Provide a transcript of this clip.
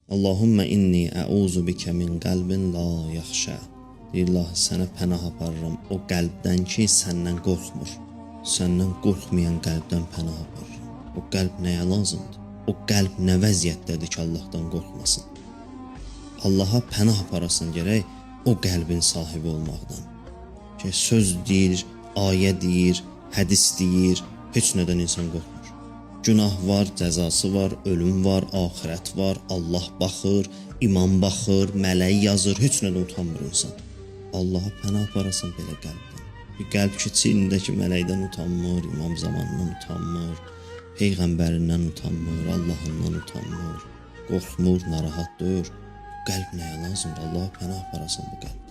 Allahümmə inni əuzu bikə min qəlbin la yaxşə. Deyir, Allah, sənə pənah aparıram o qəlbdən ki, səndən qorxmur. Səndən qorxmayan qəlbdən pənah aparıram. O qəlb nəyə lazımdır? O qəlb nə vəziyyətdədir ki, Allahdan qorxmasın? Allaha pənah aparasan gərək o qəlbin sahibi olmaqdan. Ki söz deyir, ayə deyir, hədis deyir, heç nədən insan qorxmur. Günah var, cəzası var, ölüm var, axirət var, Allah baxır, imam baxır, mələk yazır, heç nədən utanmır insan. Allaha pənah aparasan belə qəlbdən. Bir qəlb ki, çiynindəki mələkdən utanmır, imam zamanından utanmır, peyğəmbərindən utanmır, Allahından utanmır, qorxmur, narahat deyil. Qəlb nəyə lazımdır? Allaha pənah aparasan bu qəlbdən.